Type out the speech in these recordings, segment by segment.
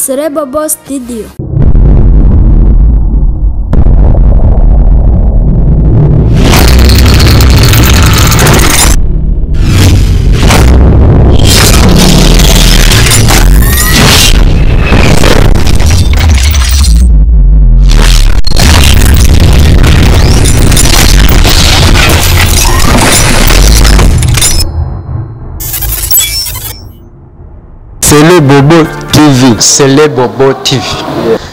Celebobo Studio. Celebobo TV, Celebobo TV.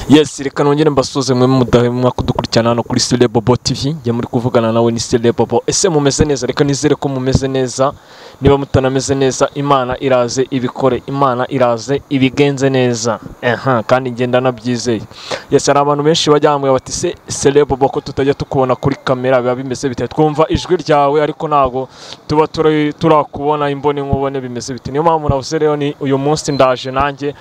Yes, reka nongere mbasuze mwe mudahemwa kudukurikirana hano kuri Celebobo TV. Njye muri kuvugana nawe ni Celebobo. Ese mumeze neza? Reka nizere ko mumeze neza. Niba mutanameze neza, Imana iraze ibikore, Imana iraze ibigenze neza. Kandi ngenda nabyizeye. Yes, hari abantu benshi bajya bambwira bati se Celebobo ko tutajya tukubona kuri kamera biba bimeze bite? Twumva ijwi ryawe ariko ntago tuba turakubona imbone nkubone bimeze bite. Niyo mpamvu navuze rero ni uyu munsi ndaje nanjye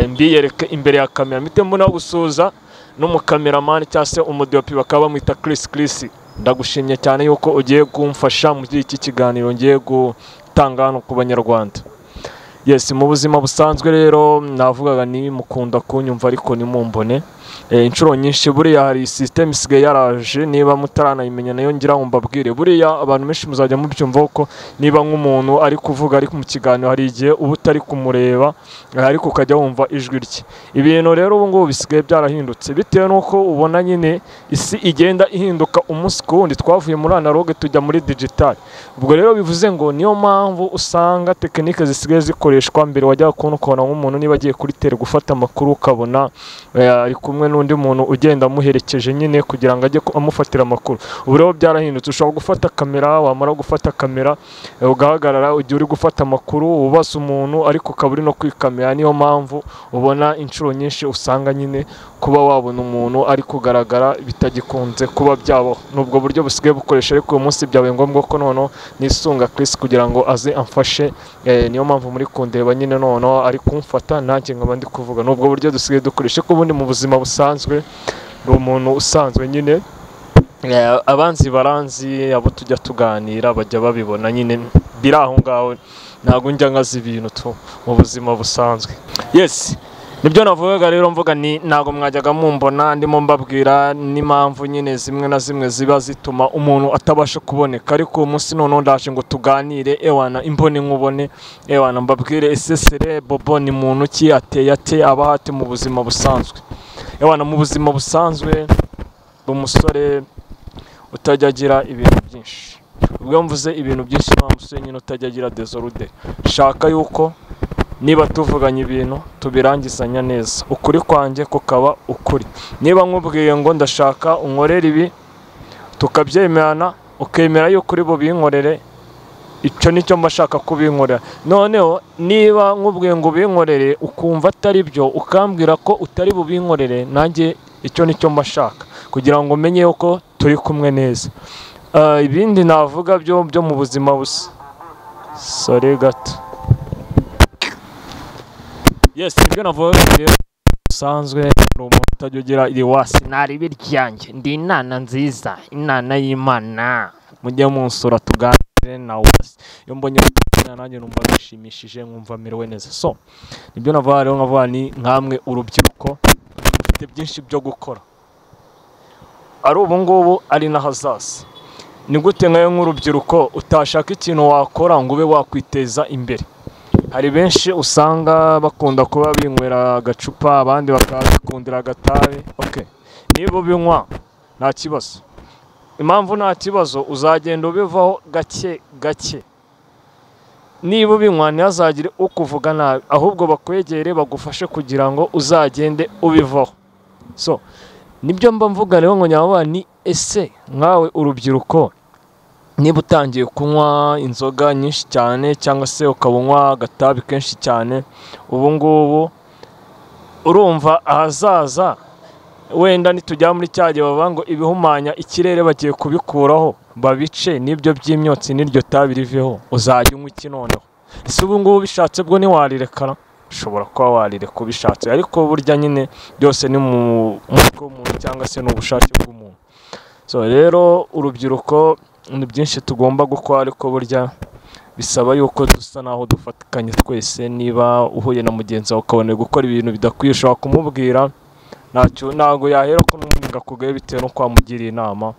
mbiyereke imbere ya kamera. Mpite mbona gusuza n'umukameramani cyangwa se umudeopi bakaba bamwita Chris. Chris, ndagushimye cyane yuko ugiye kumfasha muri iki kiganiro ngiye gutanga hano ku banyarwanda. Yes, mu buzima busanzwe rero navugaga ni mukunda kunyumva ariko nimumbone. Inshuro nyinshi buriya hari system isigaye yaraje, niba mutaranayimenya nayo ngira ngo mbabwire. Buriya abantu benshi muzajya mubyumva ko niba nk'umuntu ari kuvuga ari mu kiganiro hari igihe uba utari kumureba ariko ukajya wumva ijwi rye. Ibintu rero ubu ngubu bisigaye byarahindutse bitewe n'uko ubona nyine isi igenda ihinduka umunsi ku wundi. Twavuye muri analogue tujya muri digital. Ubwo rero bivuze ngo niyo mpamvu usanga tekinike zisigaye zikoreshwa. Mbere wajya kubona ukabona nk'umuntu niba agiye kuri tele gufata amakuru ukabona ari kumwe n'undi muntu ugenda amuherekeje nyine kugira ngo ajye amufatira amakuru. Ubu rero byarahindutse, ushobora gufata kamera, wamara gufata kamera ugahagarara ugiye uri gufata amakuru ubaza umuntu ariko ukaba uri no kwikamera. Niyo mpamvu ubona inshuro nyinshi usanga nyine kuba wabona umuntu ari kugaragara bitagikunze kuba byabaho. Nubwo buryo busigaye bukoresha, ariko uyu munsi byabaye ngombwa ko noneho nisunga Chris kugira ngo aze amfashe. Niyo mpamvu muri kundeba nyine noneho ari kumfata nanjye nkaba ndi kuvuga. Nubwo buryo dusigaye dukoresha, ko ubundi mu buzima busanzwe ni umuntu usanzwe nyine, abanzi baranzi, abo tujya tuganira bajya babibona nyine biri aho ngaho, ntabwo njya nkaza ibintu tu mu buzima busanzwe. Yes, nibyo navugaga rero, mvuga ni ntabwo mwajyaga mumbona ndimo mbabwira n'impamvu nyine zimwe na zimwe ziba zituma umuntu atabasha kuboneka, ariko uyu munsi noneho ndaje ngo tuganire ewana imbone nkubone, ewana mbabwire ese Celebobo ni muntu ki, ateye ate, aba ate mu buzima busanzwe. Ewana mu buzima busanzwe umusore utajya agira ibintu byinshi. Ubwo mvuze ibintu byinshi nta musore nyine utajya agira desordre. Shaka yuko niba tuvuganye ibintu tubirangizanya neza, ukuri kwanjye kukaba ukuri. Niba nkubwiye ngo ndashaka unkorere ibi tukabyemerana, ukemera yuko uri bubinkorere, icyo nicyo mba shaka kubinkorera. Noneho niba nkubwiye ngo ubinkorere ukumva atari byo, ukambwira ko utari bubinkorere, nanjye icyo nicyo mba shaka kugira ngo menye yuko turi kumwe neza. Ibindi navuga byo byo mu buzima busa. Sorry gato. Yes, nibyo navuga rero usanzwe ni umuntu utajya ugira iriwasi nari biryanjye, ndi inana nziza, inana y'Imana. Mujye munsura tuganire na wasi. Iyo mbonye nanjye numva bishimishije, nkumva merewe neza. So nibyo navuga rero, nkavuga ni nkamwe urubyiruko mufite byinshi byo gukora, ari ubu ngubu ari n'ahazaza. Ni gute nkayo nk'urubyiruko utashaka ikintu wakora ngo ube wakwiteza imbere? Hari benshi usanga bakunda kuba binywera agacupa, abandi bakaba bikundira agatabi. Okay, niba ubinywa nta kibazo. Impamvu nta kibazo, uzagenda ubivaho gake gake. Niba ubinywa ntihazagire ukuvuga nabi, ahubwo bakwegere bagufashe kugira ngo uzagende ubivaho. So nibyo mba mvuga rero ngo nyabana ni ese nkawe urubyiruko niba utangiye kunywa inzoga nyinshi cyane cyangwa se ukaba agatabi kenshi cyane, ubu ngubu urumva ahazaza wenda nitujya muri cyagihe bavuga ngo ibihumanya ikirere bagiye kubikuraho babice n'ibyo by'imyotsi n'iryo tabi riveho, uzajya unywa iki noneho? Ese ubu ngubu bishatse bwo ntiwarirekana? Ushobora kuba warireka ubishatse, ariko burya nyine byose ni mu mutwe w'umuntu cyangwa se n'ubushake bw'umuntu. So rero urubyiruko ni byinshi tugomba gukora, ariko burya Bisaba yuko dusa naho dufatikanye twese. Niba uhuye na mugenzi wawe ukabona gukora ibintu bidakwiye, ushobora kumubwira, ntacyo ntabwo yahera ko n'ubundi ngo akugaye bitewe no kwamugiriye inama,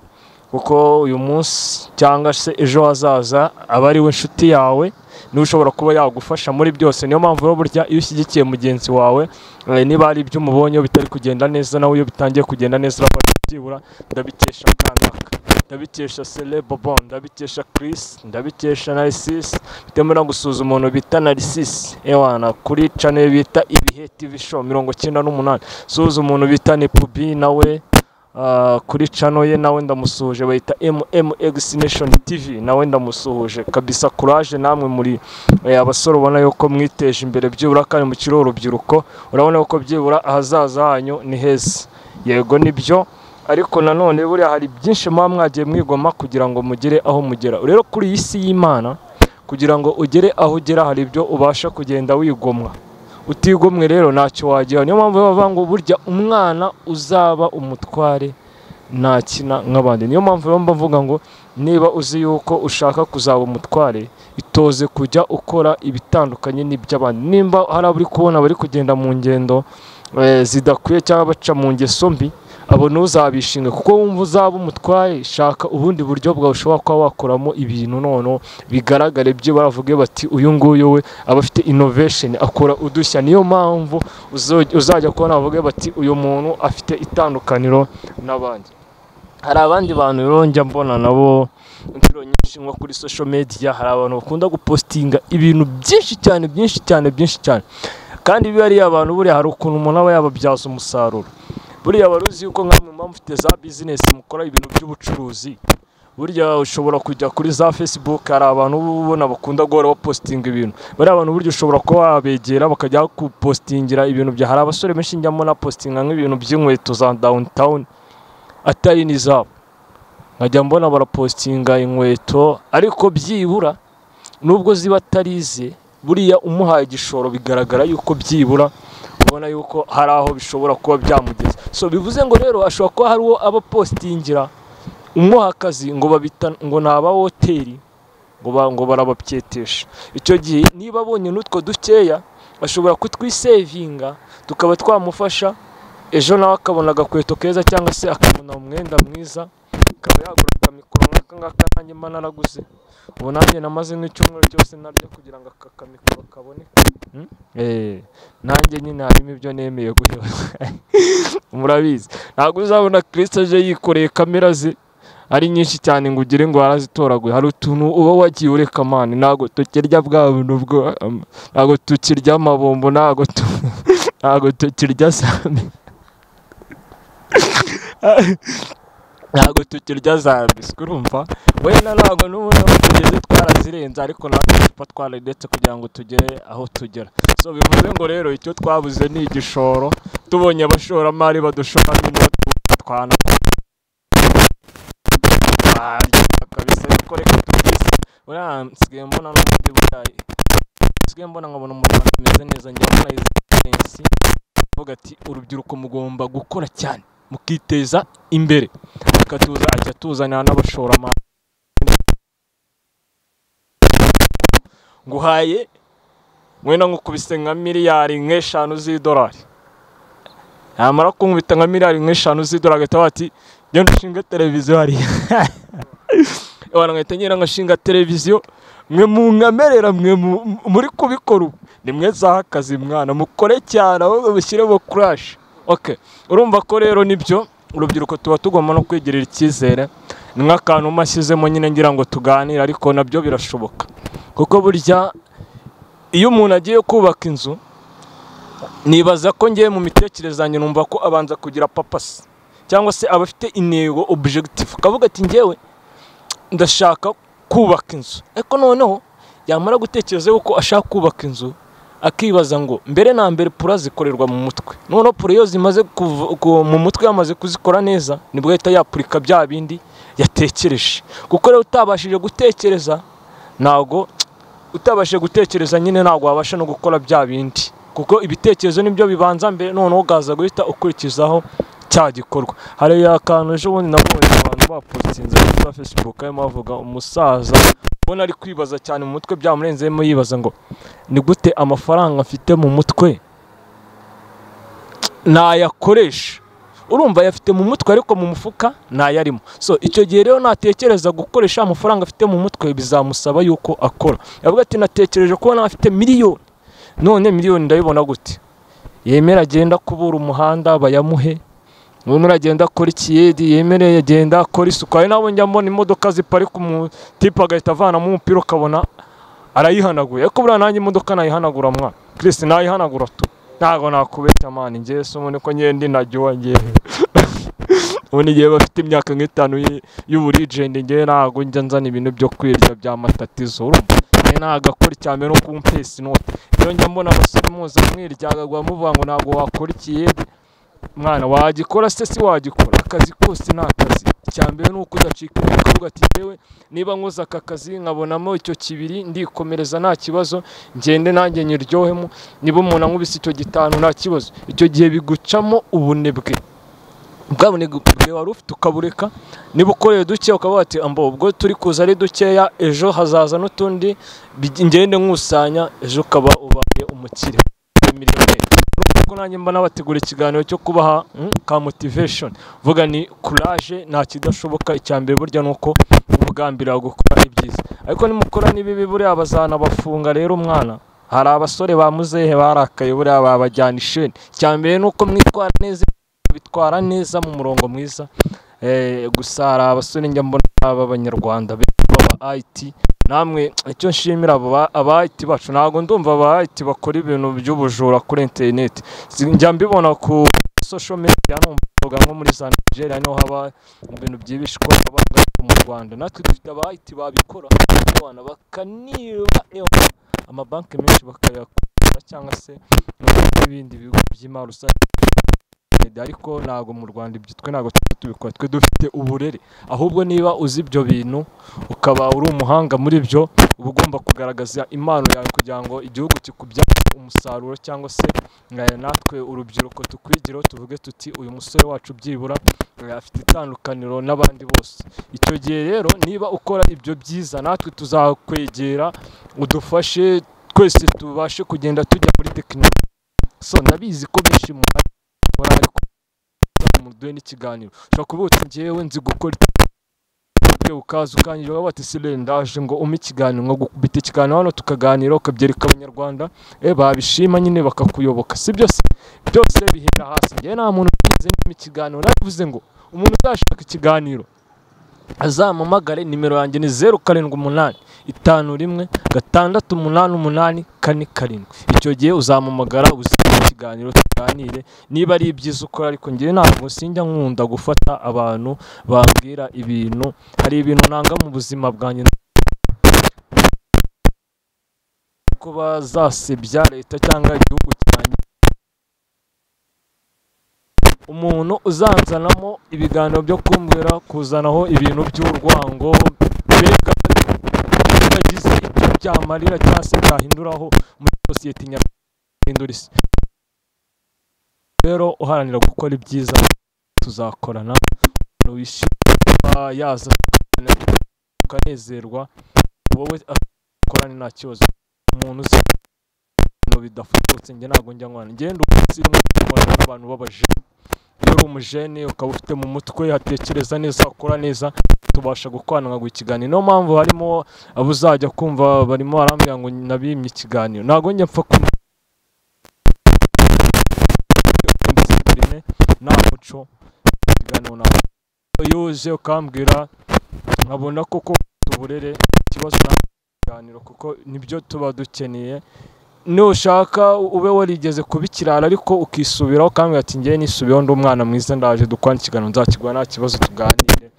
kuko uyu munsi cyangwa se ejo hazaza aba ari we inshuti yawe, niwe ushobora kuba yagufasha muri byose. Niyo mpamvu rero burya iyo ushyigikiye mugenzi wawe, niba hari ibyo umubonye bitari kugenda neza, nawe iyo bitangiye kugenda neza byibura ndabikesha kanaka, ndabikesha Sele Bobo, ndabikesha Chris, ndabikesha Narcisse. Bitewe no gusuza umuntu bita Narcisse ewana kuri channel bita Ibihe TV Show 98, suza umuntu bita Nepubi nawe kuri channel ye nawe ndamusuhuje, bayita MMX Nation TV nawe ndamusuhuje kabisa. Courage namwe muri abasore ubona yuko mwiteje imbere byibura kandi mukiri urubyiruko, urabona yuko byibura ahazaza hanyu ni heza. Yego nibyo, ariko nanone buriya hari byinshi muba mwagiye mwigoma kugira ngo mugere aho mugera. Rero kuri iyi si y'Imana, kugira ngo ugere aho ugera hari ibyo ubasha kugenda wigomwa. Utigomwe rero ntacyo wagira. Niyo mpamvu bavuga ngo burya umwana uzaba umutware ntakina nk'abandi. Niyo mpamvu rero mbavuga ngo niba uzi yuko ushaka kuzaba umutware, itoze kujya ukora ibitandukanye n'iby'abandi. Nimba hari abari kubona bari kugenda mu ngendo zidakwiye cyangwa baca mu ngeso mbi, abo ntuzabishinga, kuko wumva uzaba umutware, shaka ubundi buryo bwawe ushobora kuba wakoramo ibintu noneho bigaragare, byo baravuge bati uyu nguyu we aba afite innovation, akora udushya. Niyo mpamvu uzajya kubona bavuge bati uyu muntu afite itandukaniro n'abandi. Hari abandi bantu rero njya mbona nabo inshuro nyinshi nko kuri social media, hari abantu bakunda gupostinga ibintu byinshi cyane byinshi cyane byinshi cyane, kandi biba ari abantu buriya hari ukuntu umuntu aba yababyaza umusaruro. Buriya wari uzi yuko nkamwe muba mufite za business mukora ibintu by'ubucuruzi, burya ushobora kujya kuri za Facebook, hari abantu ubona bakunda guhora bapostinga ibintu. Bariya abantu burya ushobora kuba wabegera bakajya kupostingira ibintu bya, hari abasore benshi njya mbona postinga nk'ibintu by'inkweto za downtown atari n'izabo, nkajya mbona barapostinga inkweto, ariko byibura nubwo ziba atari ize, buriya umuhaye igishoro bigaragara yuko byibura ubona yuko hari aho bishobora kuba byamugeza. So bivuze ngo rero ashobora kuba hari uwo aba postingira umuha akazi ngo babita ngo ni aba hoteli ngo barabapyetesha. Icyo gihe niba abonye n'utwo dukeya ashobora kutwisevinga tukaba twamufasha, ejo nawe akabona agakweto keza cyangwa se akabona umwenda mwiza, akaba yagura akamikoro nk'aka ngaka nanjye mba naraguze. Ubu nanjye namaze nk'icyumweru cyose naryo kugira ngo aka kamikoro kaboneke. Nanjye nyine harimo ibyo nemeye guheba. Murabizi ntabwo uzabona Chris aje yikoreye kamera ze ari nyinshi cyane ngo ugire ngo arazitoraguye. Hari utuntu uba wagiye ureka mani, ntabwo tukirya bwa buntu bwo, ntabwo tukirya amabombo, ntabwo tukirya sami, ntabwo tukirya za biswi, urumva wenda ntabwo n'ubundi aho tugeze twarazirenze, ariko natwe tuba twararetse kugira ngo tugere aho tugera. So bivuze ngo rero icyo twabuze ni igishoro, tubonye abashoramari badushoramo inoti twana kabisa. Ariko reka tubyise, buriya nsigaye mbona n'ubundi burayi, nsigaye mbona nkabona mu Rwanda bimeze neza. Njya mbona izi avuga ati urubyiruko mugomba gukora cyane mukiteza imbere, akatuza ajya tuzanira n'abashoramari. Nguhaye mwena nkukubise nka miliyari 5 z'idolari, yamara kunkubita nka miliyari 5 z'idolari agahita bati genda ushinga televiziyo hariya. Ewana nkahita ngenda ngashinga televiziyo, mwe munkamerera, mwe muri kubikora ubu ni mwe zaha akazi mwana, mukore cyane ahubwo mushyiremo crash. Okay, urumva ko rero nibyo urubyiruko tuba tugomba no kwigirira icyizere. Ni nk'akantu mashyizemo nyine ngira ngo tuganire, ariko nabyo birashoboka, kuko burya iyo umuntu agiye kubaka inzu, nibaza ko ngiye mu mitekerereze yanjye numva ko abanza kugira purpose cyangwa se aba afite intego, objective, akavuga ati ngewe ndashaka kubaka inzu. Ariko noneho yamara gutekereza yuko ashaka kubaka inzu, akibaza ngo mbere na mbere pura zikorerwa mu mutwe. Noneho pura iyo zimaze mu mutwe yamaze kuzikora neza, nibwo ahita yapurika bya bindi yatekereje. Kuko rero utabashije gutekereza, ntabwo utabashije gutekereza nyine ntabwo wabasha no gukora bya bindi, kuko ibitekerezo nibyo bibanza mbere, noneho ukaza guhita ukurikizaho cya gikorwa. Hari akantu ejo bundi nabonye abantu bapostinze kuri Facebook barimo bavuga umusaza Ubona ari kwibaza cyane mu mutwe byamurenzemo, yibaza ngo ni gute amafaranga mfite mu mutwe nayakoresha. Urumva yafite mu mutwe ariko mu mufuka ntayarimo. So icyo gihe rero natekereza gukoresha amafaranga afite mu mutwe bizamusaba yuko akora. Yavuga ati natekereje kubona afite miliyoni, none miliyoni ndayibona gute? Yemera agenda kubura umuhanda bayamuhe, yemera agenda akora ikiyedi, yemere agenda akora isuku. Hari nabo njya mbona imodoka ziparika umutipe agahita avanamo umupira ukabona arayihanaguye. Ariko buriya nanjye imodoka nayihanagura mwa Chris, nayihanagura tu, ntago nakubeshya mani. Njye se ubundi ko ngende najya njye ubundi igihe bafite imyaka nk'itanu y'uburijende, njye ntago njya nzana ibintu byo kwirya bya matatizo. Urumva njye ntago akora icya mbere no kumpesa inoti. Iyo njya mbona abasore muza mwiryagagwa muvuga ngo ntabwo wakora ikiyede, mwana wagikora se si wagikora? Akazi kose ni akazi. Icya mbere ni uko udacika intege ukavuga ati yewe niba nkoze aka kazi nkabonamo icyo kibiri ndikomereza nta kibazo, ngende nanjye nyiryohemo. Niba umuntu ankubise icyo gitanu nta kibazo. Icyo gihe bigucamo ubunebwe bwa bunebwe wari ufite ukabureka. Niba ukoreye duke ukavuga ati ambo ubwo turi kuza ari dukeya, ejo hazaza n'utundi ngende nkusanya, ejo ukaba ubaye umukire miliyoneri. Kuko nanjye mba nabategura ikiganiro cyo kubaha ka motivation, vuga ni courage, nta kidashoboka. Icya mbere burya nuko ubugambira gukora ibyiza, ariko nimukora n'ibibi buriya bazanabafunga. Rero umwana hari abasore ba muzehe barakaye buriya babajyana isheni. Icya mbere nuko mwitwara neza, bitwara neza mu murongo mwiza. Gusa hari abasore njya mbona b'abanyarwanda baba IT, namwe icyo nshimira aba IT bacu, ntabwo ndumva aba IT bakora ibintu by'ubujura kuri internet. Njya mbibona ku social media, numva nko muri za Nigeria niho haba ibintu byibishwa mu Rwanda. Natwe dufite aba IT babikora, abana bakaniba amabanki menshi bakayakora cyangwa se n'ibindi bigo by'imari rusange. Ariko ntabwo mu Rwanda ibyo twe ntabwo tubikora, twe dufite uburere. Ahubwo niba uzi ibyo bintu ukaba uri umuhanga muri byo, uba ugomba kugaragaza impano yawe kugira ngo igihugu kikubyaze umusaruro, cyangwa se natwe urubyiruko tukwigireho tuvuge tuti uyu musore wacu byibura afite itandukaniro n'abandi bose. Icyo gihe rero niba ukora ibyo byiza natwe tuzakwegera udufashe, twese tubashe kugenda tujya muri tekinoloji. So ndabizi ko benshi mu ariko muduhe n'ikiganiro, ushobora kuvuga uti njyewe nzi gukora, ukaza ukangira bati sire ndaje ngo umpe ikiganiro, ngo gukubita ikiganiro hano tukaganira, ukabyereka abanyarwanda babishima nyine bakakuyoboka. Si byose byose bihera hasi. Njyewe nta muntu ugize ikiganiro, navuze ngo umuntu uzashaka ikiganiro azampamagare, nimero yanjye ni 0 7 8 5 1 6 8 8 4 7. Icyo gihe uzampamagara uzihe ikiganiro tuganire niba ari ibyiza ukora. Ariko njyewe ntabwo sinjya nkunda gufata abantu bambwira ibintu, hari ibintu nanga mu buzima bwanjye ko bazasebya leta cyangwa igihugu cyanjye. Umuntu uzanzanamo ibiganiro byo kumbwira kuzanaho ibintu by'urwango mbega bitagize icyo byamarira cyangwa se byahinduraho muri sosiyete nyarwanda. Rero uharanira gukora ibyiza tuzakorana, wishima yaza ukanezerwa, wowe akorana nta kibazo. Umuntu uzi ibintu bidafututse njye ntabwo njya nkwana, ngenda umunsi n'abantu b'abajene. Iyo uri umujene ukaba ufite mu mutwe hatekereza neza, ukora neza, tubasha gukorana nkaguha ikiganiro. Niyo mpamvu harimo abo uzajya kumva barimo barambwira ngo nabimye ikiganiro, ntabwo njya mpfa kumva nta muco ikiganiro ntabwo. Iyo uje ukambwira nkabona koko uburere, ikibazo nta kiganiro kuko nibyo tuba dukeneye. Nushaka ube warigeze kuba ikirara ariko ukisubiraho ukambwira ati njyewe nisubiyeho ndi umwana mwiza, ndaje dukorane ikiganiro nzakiguha nta kibazo tuganire.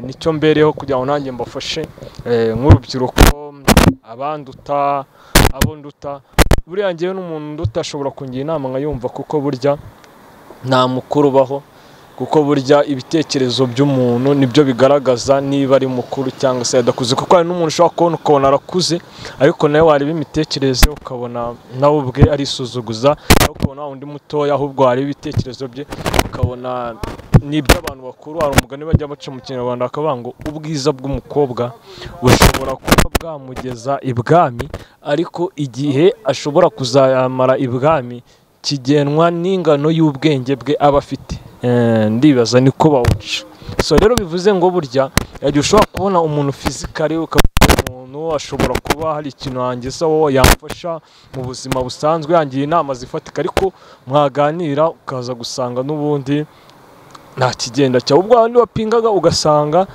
Nicyo mbereho kugira ngo nanjye mbafashe nk'urubyiruko, abanduta, abo nduta. Buriya njyewe n'umuntu nduta ashobora kungira inama nkayumva, kuko burya nta mukuru ubaho, kuko burya ibitekerezo by'umuntu nibyo bigaragaza niba ari mukuru cyangwa se yadakuze. Kuko hari n'umuntu ushobora kubona ukabona arakuze, ariko nawe wareba imitekerereze ukabona nawe ubwe arisuzuguza, ukabona undi mutoya ahubwo wareba ibitekerezo bye ukabona Ni iby'abantu bakuru. Hari umugani bajya baca mu Kinyarwanda bakavuga ngo ubwiza bw'umukobwa bushobora kuba bwamugeza ibwami, ariko igihe ashobora kuzamara ibwami kigenwa n'ingano y'ubwenge bwe aba afite. Ndibaza niko bawuca. So rero bivuze ngo burya yagiye ushobora kubona umuntu physically, ukabona umuntu ashobora kuba hari ikintu yangezaho, yamfasha mu buzima busanzwe, yangira inama zifatika, ariko mwaganira ukaza gusanga n'ubundi nta kigenda cyawe. Ubwo abandi wapingaga ugasanga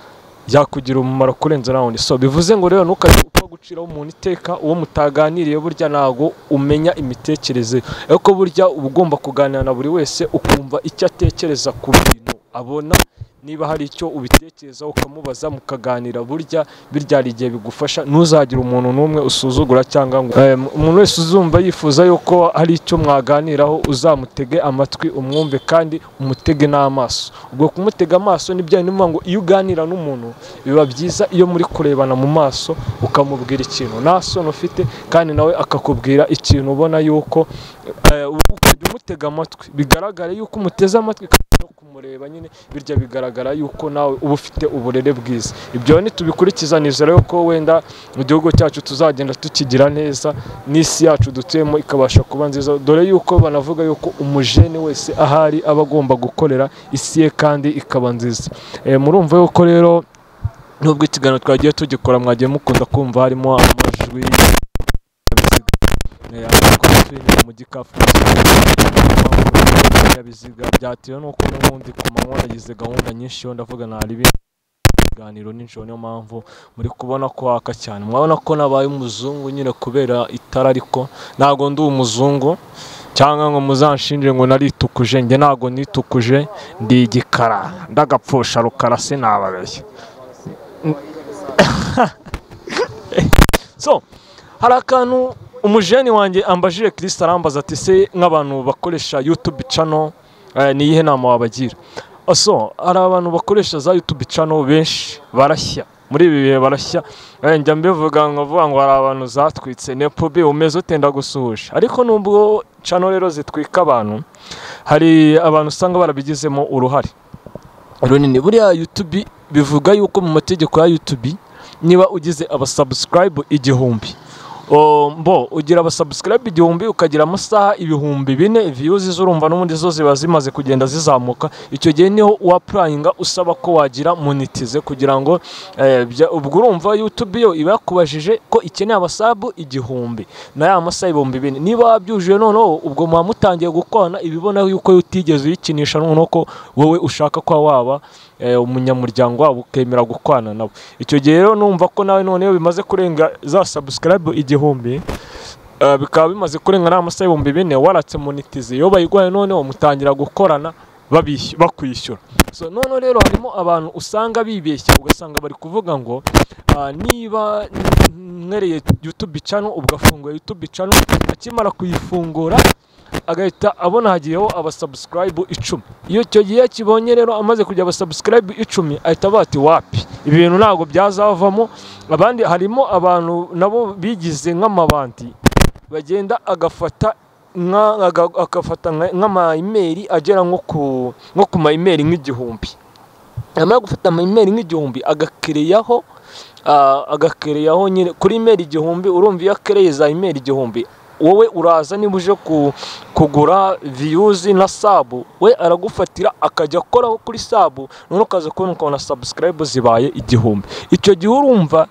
byakugira umumaro kurenza nawundi. So bivuze ngo rero ntukajye upfa guciraho umuntu iteka uwo mutaganiriye, burya ntago umenya imitekerereze, ariko burya uba ugomba kuganira na buri wese ukumva icyo atekereza ku bintu abona, niba hari icyo ubitekereza ukamubaza mukaganira, burya biryari igihe bigufasha. Ntuzagire umuntu n'umwe usuzugura cyangwa ngo umuntu wese uzumva yifuza yuko hari icyo mwaganiraho uzamutege amatwi umwumve kandi umutege n'amaso. Ubwo kumutega amaso ni bya bindi ngo iyo uganira n'umuntu biba byiza iyo muri kurebana mu maso ukamubwira ikintu nta soni ufite, kandi nawe akakubwira ikintu ubona yuko ukajya umutega amatwi, bigaragara yuko umuteze amatwi no kumureba nyine, birya bigaragara yuko nawe uba ufite uburere bwiza. Ibyo nitubikurikiza nizera yuko wenda mu gihugu cyacu tuzagenda tukigira neza, n'isi yacu dutuyemo ikabasha kuba nziza, dore yuko banavuga yuko umujene wese ahari aba agomba gukorera isi ye kandi ikaba nziza. Murumva yuko rero nubwo ikiganiro twagiye tugikora mwagiye mukunda kumva harimo amajwi mu gikapu ibinyabiziga byatewe nuko n'ubundi ku manywa nagize gahunda nyinshi yo ndavuga nari ibiganiro nijoro, niyo mpamvu muri kubona ko waka cyane. Mwabona ko nabaye umuzungu nyine kubera itara, ariko ntago ndi umuzungu cyangwa ngo muzanshinje ngo naritukuje. Njye ntago nitukuje, ndi igikara ndagapfusha rukara sinababeshya. So hari akantu umujeni wanjye ambajije Christ arambaza ati se nk'abantu bakoresha YouTube channel ni iyihe nama wabagira? So hari abantu bakoresha za YouTube channel benshi barashya muri ibi bihe barashya. Njya mbivuga nkavuga ngo hari abantu zatwitse Nepobi umeze utenda gusuhuje, ariko nubwo channel rero zitwika abantu, hari abantu usanga barabigizemo uruhare runini. Buriya YouTube bivuga yuko mu mategeko ya YouTube niba ugize abasubscribe 1000, mbo ugira abasubscribe 1000 ukagira amasaha 4000 views zurumva n'ubundi zo ziba zimaze kugenda zizamuka, icyo gihe niho uapplyinga usaba ko wagira monetize kugira ngo ubwo urumva YouTube yo iba yakubajije ko ikeneye abasabu 1000 na ya masaha 4000. Niba wabyujuje noneho ubwo muba mutangiye gukora ibibona yuko utigeze uyikinisha, noneho ko wowe ushaka ko waba umunyamuryango wabo ukemera gukwana nabo. Icyo gihe rero numva ko nawe noneho bimaze kurenga za subscribe 1000 bikaba bimaze kurenga n'amasaha 4000 waratse monetize, iyo bayiguhaye noneho mutangira gukorana bakwishyura. So none rero harimo abantu usanga bibeshya, ugasanga bari kuvuga ngo niba mwereye YouTube channel ugafungura YouTube channel, akimara kuyifungura agahita abona hagiyeho abasubscribe 10. Iyo icyo gihe kibonye rero amaze kujya abasubscribe 10 ahita bati wapi ibintu ntago byazavamo. Abandi harimo abantu nabo bigize nk'amabandi bagenda agafata nk'ama email agera nko ku ma email nk'igihumbi. Yamara gufata ama email nk'igihumbi agakereyaho nyine kuri email 1000. Urumva iyo akereye za email 1000, wowe uraza niba uje kugura views na sub, we aragufatira akajya akoraho kuri sub, none ukaza kubona ukabona subscribe zibaye 1000. Icyo gihe urumva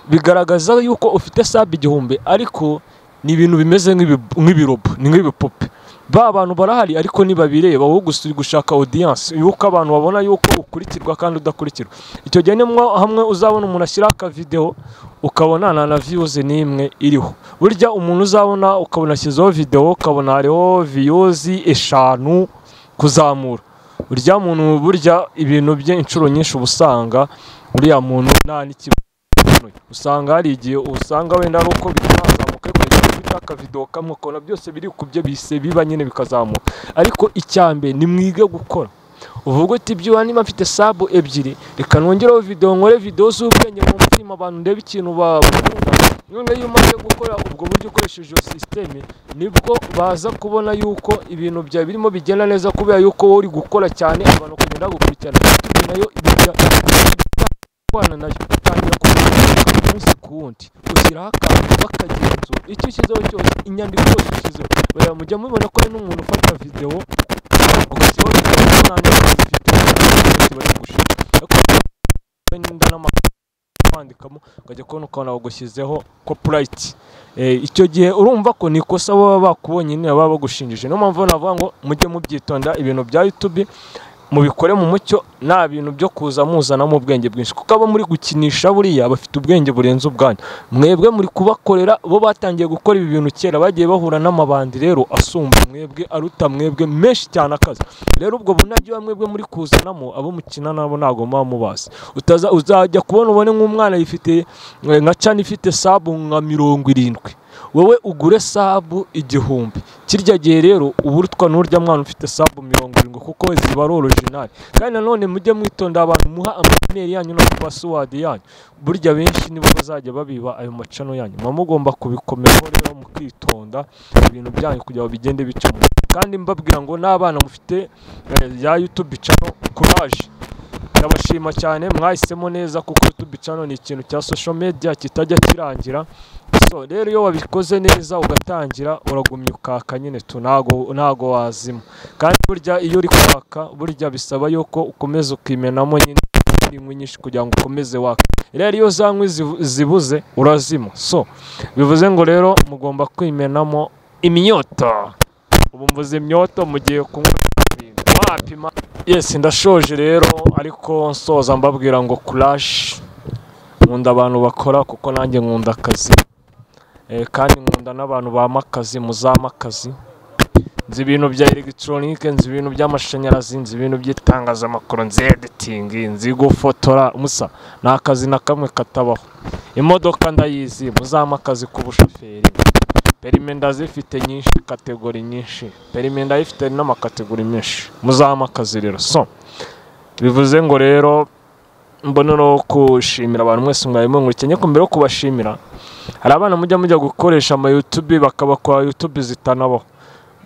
bigaragaza yuko ufite sub 1000, ariko ni ibintu bimeze nk'ibirobo, ni nk'ibipupe. Ba bantu barahari ariko nibabireba, wowe gusa uri gushaka audience yuko abantu babona yuko ukurikirwa kandi udakurikirwa. Icyo gihe nimwo hamwe uzabona umuntu ashyira aka video ukabona na views nimwe iriho. Burya umuntu uzabona ukabona ashyizeho video ukabona hariho views 5 kuzamura, burya muntu burya ibintu bye inshuro nyinshi ubusanga uriya muntu nta n'ikibazo. Usanga hari igihe usanga wenda ari uko bitazamuka aka video kamwe ukabona byose biri kubyo bise biba nyine bikazamuka. Ariko icyambe ni mwige gukora, uvuga uti ibyo niba mfite sub 2 reka nongereho video, nkore video z'ubwenge mu mfilm abantu ndebe ikintu bakunda. None iyo umaze gukora ubwo buryo ukoresheje iyo système, nibwo baza kubona yuko ibintu byawe birimo bigenda neza, kubera yuko wowe uri gukora cyane, abantu kugenda bagukurikirana. YouTube nayo bijya kubana nayo, utangira kubona umunsi ku wundi, ushyiraho akantu bakagenzura icyo ushyizeho cyose, inyandiko yose ushyizeho. Buriya mujya mubibona ko hari n'umuntu ufata videwo ugashyiraho videwo nta nyandiko zifite, bose bari gushira, ariko wenda n'amandikamo ukajya kubona ukabona bagushyizeho copyright. Icyo gihe urumva ko ni ikosa baba bakubonye nyine, baba bagushinjije. Niyo mpamvu navuga ngo mujye mubyitonda, ibintu bya YouTube mubikore mu mucyo, nta bintu byo kuza muzanamo ubwenge bwinshi, kuko abo muri gukinisha buriya bafite ubwenge burenze ubwanyu. Mwebwe muri kubakorera, bo batangiye gukora ibi bintu kera, bagiye bahura n'amabandi rero asumba mwebwe, aruta mwebwe menshi cyane akazi. Rero ubwo bunajye mwebwe muri kuzanamo, abo mukina nabo ntabwo muba mubazi. Utaza uzajya kubona ubone nk'umwana yifite nka channel ifite sub nka 70, wowe ugure sub 1000. Kirya gihe rero uburutwa n'urya mwana ufite sub 70, kuko ziba ari original. Kandi nanone mujye mwitonda abantu muha ama email yanyu no password yanyu, burya benshi nibo bazajya babiba ayo macano yanyu. Muba mugomba kubikomeraho rero, mukitonda ibintu byanyu kugira ngo bigende bica mu. Kandi mbabwira ngo n'abana mufite ya YouTube channel, courage, ndabashima cyane, mwahisemo neza, kuko YouTube channel ni ikintu cya social media kitajya kirangira. So rero iyo wabikoze neza ugatangira, uragumya ukaka nyine tu, ntago wazima. Kandi burya iyo uri kwaka, burya bisaba yuko ukomeza ukimenamo nyine inkwi nyinshi kugira ngo ukomeze waka. Rero iyo za nkwi zibuze urazima. So bivuze ngo rero mugomba kwimenamo imyoto. Ubu mvuze imyoto mugiye kunywa ibintu wapima. Yes, ndashoje rero, ariko nsoza mbabwira ngo courage. Nkunda abantu bakora, kuko nanjye nkunda akazi, kandi nkunda n'abantu bampa akazi, muzampa akazi. Nzi ibintu bya elegitoronike, nzi ibintu by'amashanyarazi, nzi ibintu by'itangazamakuru, nzi editing, nzi gufotora. Musa nta kazi na kamwe katabaho. Imodoka ndayizi, muzampa akazi k'ubushoferi. Permis ndazifite nyinshi, catégorie nyinshi, permis ndayifite n'ama catégorie menshi, muzampa akazi rero. So bivuze ngo rero mbona no kushimira abantu mwese mwari munkurikiye. Ko mbere yo kubashimira, hari abana mujya gukoresha ama YouTube bakabakora YouTube zitanabaho.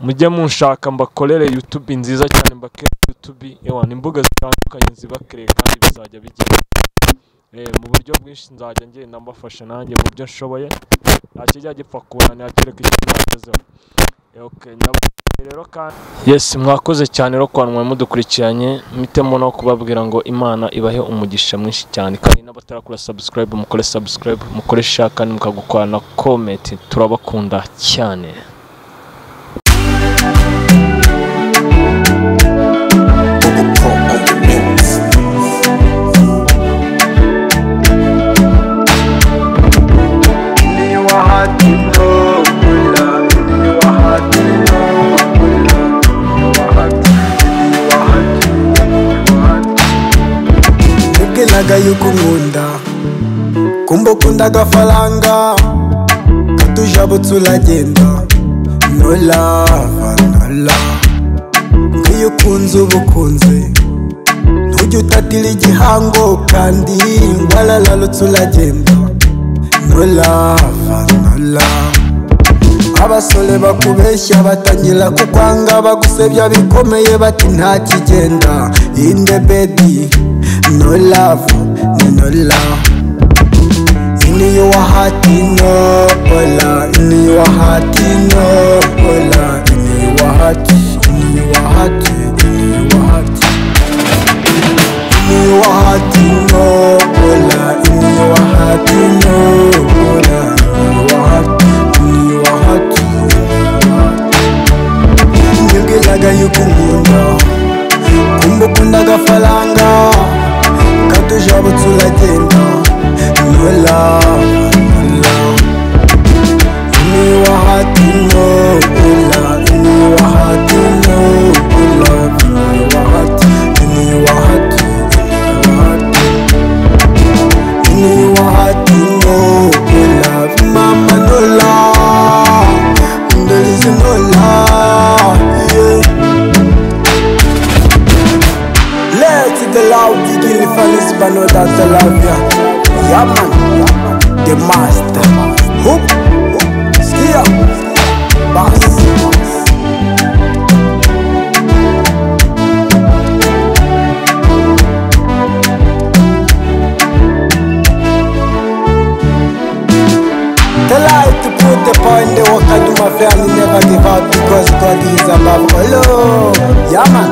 Mujye munshaka mbakorere YouTube nziza cyane, mbakere YouTube ewa imbuga zitandukanye nzibakere, kandi bizajya bigenda mu buryo bwinshi. Nzajya ngenda mbafasha nanjye mu byo nshoboye, nta kijya gipfa kunanira kereka icyo nagezeho. Okay, rero kandi yes, mwakoze cyane rero kwa mwe mudukurikiranye. Mitemo no kubabwira ngo Imana ibahe umugisha mwinshi cyane, kandi n'abatarakora subscribe mukore subscribe, mukore share, kandi mukagukora na comment. Turabakunda cyane. Pro on the mix. Nibwiraga yuko unkunda, kumbe ukunda agafaranga, katujabutse uragenda. No love, no love. Nk'iyo ukunze uba ukunze, ntujya utatira igihango, kandi warararutse uragenda. No love, no love. Abasore bakubeshya batangira kukwanga, bagusebya bikomeye bati nta kigenda. In the bed, no love, ni no love. In your heart, no hola. In your heart, no hola. In your heart, in your heart, in your heart. In your heart, no hola. In your heart, no hola. In your heart, in your heart, in your heart. Nibwiraga yuko unkunda, kumbe ukunda agafaranga, katujabutse uragenda. No love, no love. In your heart, no love. In your heart, no love. In your heart, in your heart, in your heart. In your heart, no love. Mama, no love. There is no love. Yeah. out to my family, never give up because God is above all. Yeah man.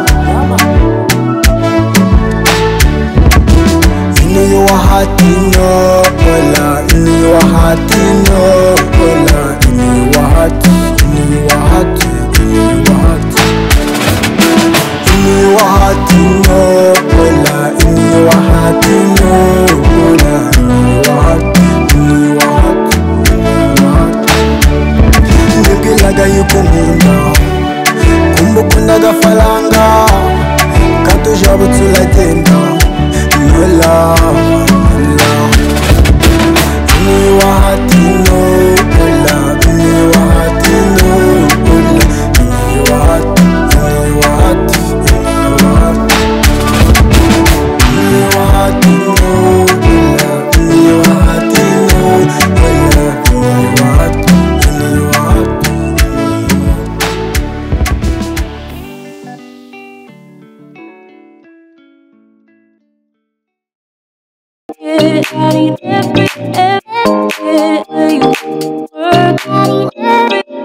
In your heart, you know, hola. In your heart, you know, hola. In your heart, in your heart, in your heart. In your heart, you know, hola. In your heart, you know, hola. In your heart, in your heart, in your heart. Nibwiraga yuko unkunda, kumbe ukunda agafaranga, katujabutse uragenda. No love, no love. In your heart, you know, love. In your heart, you know, love. In your heart, in your heart, in your heart. In your heart, you know, love. In your heart, you know, love. In your heart, in your heart. I need everything.